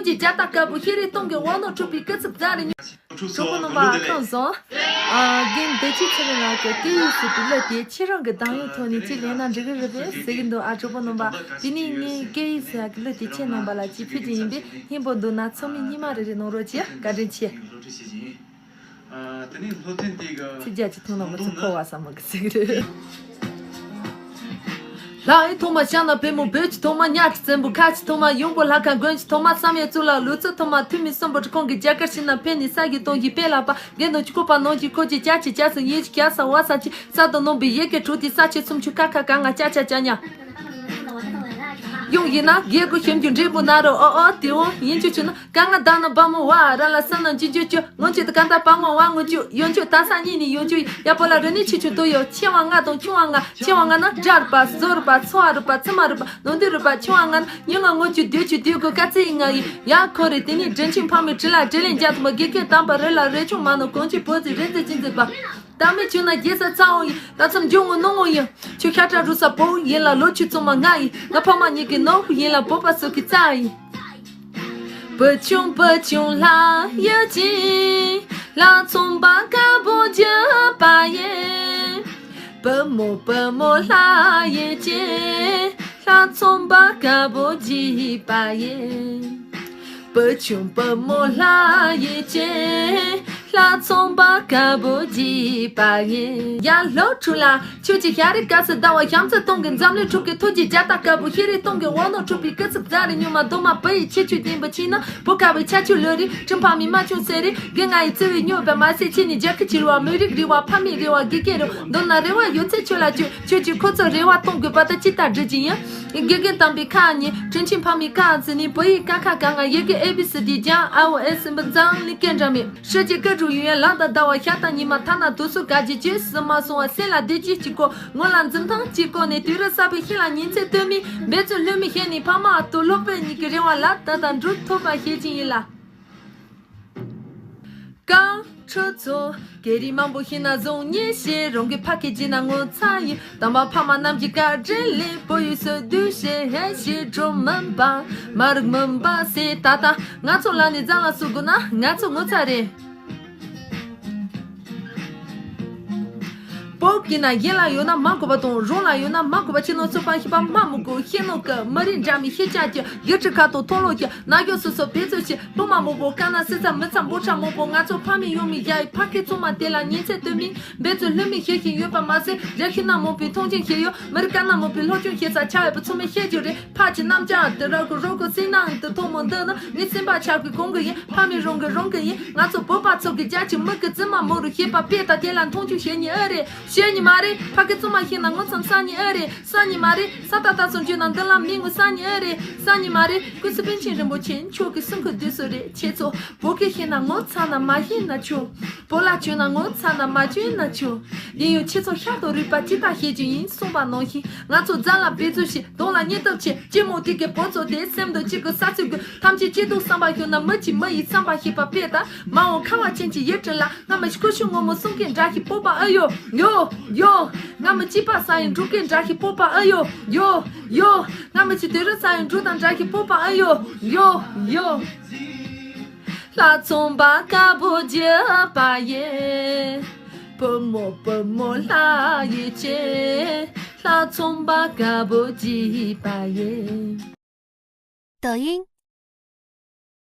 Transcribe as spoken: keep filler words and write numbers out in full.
ཀྱི་རྒྱལ་རྟགས་དཀར་པོ་ཤེས་རིག་སྟོང་གི་དབང་ནོར་འཁྲུགས་པའི་སྐུ་ཚབ་རྫ་རི་ཉུང་། གྲོགས་པོ་རྣམ་པ་ཁམས་བཟང་། ཨ། རྒན་བདེ་སྐྱིད་ཚེ་རིང་ལགས་ཀྱི་སྐད་ཡིག་ཟེར་བའི་གླུ་དེ་ཁྱེད་རང་གི་གདངས་དབྱངས་ཐོག་ནས་ཅིག་ལེན་ན་འགྲིག་གི་རེད་པས་ཟེར་གྱི་འདུག་ཨ། གྲོགས་པོ་རྣམ་པ། དེ་ནས་ངས་སྐད་ཡིག་ཟེར་ཡག་གི་གླུ་དེ་ཁྱེད་རྣམ་པ་ལ་ཅིག་ཕུལ་གྱི་ཡིན་པས། སྙན་པོ་འདུག་ན་ཚང་མས་སྙན་མ་རེ་རེ་གནང་རོགས་གྱིས། བཀའ་དྲིན་ཆེ། ཚིག་རྒྱ་ཆེ་ཐུང་ན་མི་ཚེ་འཕོ་བ་ཟ་མི་གི་ཚིག་རེད། ལྷ་ཡི་ཐོག་མ་ཤ་ན་བུ་མོ་བོད་ཀྱི་ཐོག་མ། གཉའ་ཁྲི་བཙན་པོ་ཁ་ཆེ་ཐོག་མ། ཡོང་སྒོ་ལྷ་ཁང་དགོན་གྱི་ཐོག་མ། བསམ་ཡས་གཙུག་ལག་ལུག་རྫི་ཐོག་མ། ཐུ་མི་གསུམ་པོ་གྲི་གུང་གི་རྒྱ་གར་ཕྱི་ནང་ཕན་ནི་ས་གི་སྟོང་གི་དཔེ་ལ་པ། དགེ་འདུན་གྱི་བཀོད་པ་ནང་གི་འཁོར་གྱི་རྒྱ་ཆེ་རྒྱ་སུ་ཡིན་གྱི་རྒྱ་ས་བ་ས་ཆེ། ས་དང་ནང་པའི་ཡི་གེ་དྲུག་དེ་ས་ཆེ་སུམ་ཅུ་ཁ་ཁ་ག་ང་ཅ་ཅ་ཅ་ཉ། ཡོང་ཡིན་ན་རྒྱལ་སྒོ་གཤམ་གྱི་འབྲས་བུ་ན་རོ་ཨོ་ཨོ་དེ་འོ་ཡིན་ཅུ་ཆུ་ན། ཀ་ང་ད་ན་བ་མོ་བ་ར་ལ་ས་ན་འཇི་འཇུ་ཅུ། ངོ་ཅུ་ད་ག་ད་པ་ངོ་བ་ངོ་ཅུ་ཡོང་ཅུ་ད་ས་གཉིས་ནི་ཡོང་ཅུ་ཡ་པོ་ལ་རི་ནི་ཆུ་ཆུ་དོ་ཡོ། ཆེ་བ་ང་དང་ཆུང་བ་ང་། ཆེ་བ་ང་ན་དགྲ་རུ་པ་ཟོ་རུ་པ་ཚོ་བ་རུ་པ་ཚི་མ་རུ་པ། ནོ་འདི་རུ་པ་ཆུང་བ་ང་ན་ཉི་ང་ངོ་ཅུ་དུ་ཅུ་དུ་གོ་ཀ་ཚི་ཡི་ང་ཡི་ཡ་ཁོ་རེ། དེ་ནི་དྲིན་ཆེན་ཕ་མའི་དྲིན་ལ་དྲིན་ལན་འཇལ་ཐུབ་མ། དགེ་རྒན་དམ་པ་རི་ལ་རི་ཆུང་མ་ནོ་གོང་ཆེ་བོ་ཚི་རི་འཛི་ཅི་འཛི་པ། ད་མི་ཆུ་ན་རྒྱལ་ས་ཚ་འོང་ཡིན། ད་ཚམ་འཇུ་ངོ་ནོ་ངོ་ཡིན། ཆུ་ཤ་ཁྲ་རུ་ས་པོ་ཡིན་ལ་ལོ་ཆུ་ཚང་མ་ང་ཡིན། ང་ཕ་མ་གཉིས་ཀྱི་ནོ་ཡིན་ལ་བོད་པ་སོ་གི་རྩ་ཡིན། བུ་ཆུང་བུ་ཆུང་ལྷ་ཡི་ཅན། ལྷ་ཚོང་པ་དཀར་པོ་རྒྱུད་པ་ཡིན། བུ་མོ་བུ་མོ་ལྷ་ཡི་ཅན། ལྷ་ཚོང་པ་དཀར་པོ་རྒྱུད་པ་ཡིན། བུ་ཆུང་བུ་མོ་ལྷ་ཡི་ཅན། ལྷ་ཚོང་པ་དཀར་པོ་རྒྱུད་པ་ཡིན། ཡ་ལོ་ཕྲུག་ལ་ཁྱོད་ཀྱི་ཤ་རི་དཀར་སི་ཟླ་བ་ཤམ་ཚ་སྟོང་གི་འཛམ་གླིང་ཕྲུག་གི་ཐུགས་ཀྱི་རྒྱལ་རྟགས་དཀར་པོ་ཤེས་རིག་སྟོང་གི་དབང་ནོར་འཁྲུགས་པའི་སྐུ་ཚབ་རྫ་རི་ཉུང་མ། རྡོ་མ་བུ་ཡི་ཁྱེད་ཆོས་ལྡན་པ་ཕྱིན་ན་བུ་དཀར་བའི་ཆ་ཆུ་ལོ་རི་དྲིན་ཕ་མའི་མ་ཆུང་ཟེར་རི་དགེ་ང་ཡི་བརྩེ་བའི་སྨྱོ་བའི་མ་སེ་ཁྱེད་ནི་རྒྱལ་ཁབ་ཆེ་རུ་བ། མི་རིགས་རེ་བ་ཕ་མའི་རེ་བ་དགེ་རྒན་རུ་མདོར་ན་རེ་བ་ཡོད་ཚད་ཁྱོད་ལ་བཅོལ། ཁྱོད་ཀྱིས་ཁོ་ཚོ་རེ་བ་གཏོང་དགོས་པ་ད་ཅི་ལྟར་འགྲུབ་ཀྱི་ཡིན། དགེ་རྒན་དམ་པའི་ཁ་ཉིན་དྲིན་ཆེན་ཕ་མའི་ཁ་ཟིན་ནས་བུ་ཡི་ཀ་ཁ་ག་ང་ཡི་གེ་ཨེ་བི་སི་ཌི་སྦྱང་ཨ་འོ་ཨེ་སི་འབུ་འཛམ་གླིང་སྐད་འདྲ་མེད། ཧྲི་ཅི་ཀ་གྲུ་ཡུན་ཡ་ལག་དང་ཟླ་བ་ཤ་དང་ཉི་མ་ཐ་ན་དུ་སུ་ག་ཅི་བཅོས་སུ་མ་སོང་བ་སེམས་ལ་བདེ་སྐྱིད་ཅིག་གོ། ངོ་ལ་འཛུམ་མདངས་ཅིག་བཀོད་ནས་དུས་རབས་གསར་པའི་ཤིང་ལ་ཉིན་མཚན་སྟོན་མི་འབད་བརྩོན་ལྷོད་མི་ཤེས་ནས་ཕ་མ་ཨ་ཏོ་སློབ་དཔོན་གཉིས་ཀྱི་རེ་བ་ལ་ད་ལྟ་འགྲུབ་ཐུབ་པ་ཤེས་ཀྱི་ཡིན་ལ། ཀ་ཁྲི་ཚོ་སྐད་རིགས་མང་པོ་ཤེས་ན་བཟང་ངེས་ཤེས། རང་གི་ཕ་སྐད་བརྗེད་ན་ངོ་ཚ་ཡིན། དམ་པ་ཕ་མ་རྣམས་ཀྱི་བཀའ་དྲིན་ལས་བོད་ཡུལ་སུ་སྡུད་ཤེས་ཧེ་ཤེས་འགྲོ་མིན་པ་མ་རིག་མིན་པ་ཟེར་ད་ལྟ་ང་ཚོ་ལ་ནི་རྫ་ལ་སུ་དགོས་ན་ང་ཚོ་ངོ་ཚ་རེད། བོད་སྐད་ན་གཞན་ལ་ཡོད་ན་མ་གོ་བ་དང་རང་ལ་ཡོད་ན་མ་གོ་བ་ཁྱེད་ནོ་ཚོ་ཕ་ཤི་པ་མ་མི་གོ་ཤེས་ནོ་ཀི་མི་རིགས་འདྲ་མི་ཤེས་ཅག་གི་ཡུལ་གྲུ་ཁ་ཐོག་མཐོང་ལོ་ཀི་ན་གྱོ་སོ་སོ་བེད་སྤྱོད་ཤེས་སློབ་མ་མང་པོ་ཀ་ན་སི་ཚ་མི་ཚ་འབོར་ཆ་མང་པོ་ང་ཚོ་ཕ་མེས་ཡང་མེས་རྒྱ་ཡི་ཕ་སྐད་ཚང་མ་དེ་ལ་ཉིན་མཚན་སྟོན་མིན་འབད་བརྩོན་ལྷོད་མེད་ཤེས་ཤིང་ཡོད་པ་མ་ཟད་རྒྱ་ཤི་ན་མང་པོའི་མཐོང་ཆེན་ཤེས་ཡོད་མི་རིགས་ཀ་ན་མང་པོའི་སློབ་སྦྱོང་ཤེས་ས་ཆ་ཡོད་པ་ཚང་མས་ཤེས་རྒྱུ་རེད། ཕ་ཅི་རྣམ་ཅག་དེ་ར་གི་རོ་གི་སེང་ནང་དུ་ཐོག་མོ་འདི་ནི་ངའི་སེམས་པ་ཆགས་པའི་གོང་གི་ཡིན། ཕ་མེས་རང་གི་རང་གི་ཡིན། ང་ཚོ་བོད་པ་ཚོ་གི་རྒྱ་ཆེ་མི་གི་རྫུན་མ་མོ་རུ་ཤེས་པ་དཔེ་ད་དེ་ལ་མཐོང་ཆུང་བྱེད་ཉི་ཨེ་རེད། བྱེད་ཉི་མ་རེད། ཕ་གི་བཙུན་མ་ཤེས་ན་ངོ་ཚ་ས་ཉི་ཨེ་རེད། ས་ཉི་མ་རེད། ས་ད་ད་སོང་རྒྱུ་ན་འདི་ལ་མི་ངོ་ས་ཉི་ཨེ་རེད། ས་ཉི་མ་རེད། ཀུན་གསལ་པཎ་ཆེན་རིན་པོ་ཆེ་མཆོག་གི་གསུང་གི་བདུད་སོ་རེད། ཁྱེད་ཚོ་བོད་སྐད་ཤེས་ན་ངོ་ཚ་ན་མ་ཤེས་ན་ཆོག་བོད་ལྭ་གྱོན་ན་ངོ་ཚ་ན་མ་གྱོན་ན་ཆོག་ཡིན་ཡང་ཁྱེད་ཚོ་ཤ་དང་རུས་པ་ཅི་ལྟར་ཤེས་ཀྱི་ཡིན་གསུངས་པ་ནང་བཞིན་ང་ཚོ་རྫ་ལ་འབད་རྩོལ་ཞིག་གདོང་ལ་སྙིང་སྟོབས་ཆེ་ལྕི་མོ་དེ་གའི་བོད་ཚོ་དེ་སེམས་འདུ་གཅིག་གི་ས་ཚུགས་དགོས། ཐམས་ཅད་སྐྱིད་སྡུག་བསམ་པ་ཤོར་ན་མི་གཅིག་མི་ཡི་བསམ་པ་ཤེས་པ་དཔེ་ལྟ། མ་འོངས་ཁ་བ་ཅན་གྱི་ཡུལ་གྲུ་ལ་ང་མི་ཤི་ཁུ་ཤུ་ངོ་མོ་གསུང་མཁན་འདྲ་ཞིག་སྤོབས་པ་ཨེ་ཡོད། ཡོད། ཡོད། ང་མི་གཅིག་པ་ས་ཡི་འགྲོ་མཁན་འདྲ་ཞིག་སྤོབས་པ་ཨེ་ཡོད། ཡོད། ཡོད། ང་མི་གཅིག་དུས་རབས་ས་ཡི་འགྲོ་དང་འདྲ་ཞིག་སྤོབས་པ་ཨེ་ཡོད། ཡོད། ཡོད། ལྷ་ཚོང་པ་དཀར་པོ་རྒྱུད་པ་ཡེ། བུ་མོ་བུ་མོ་ལྷ་ཡི་ཅན། ལྷ་ཚོང་པ་དཀར་པོ་རྒྱུད་པ་ཡེ། 抖音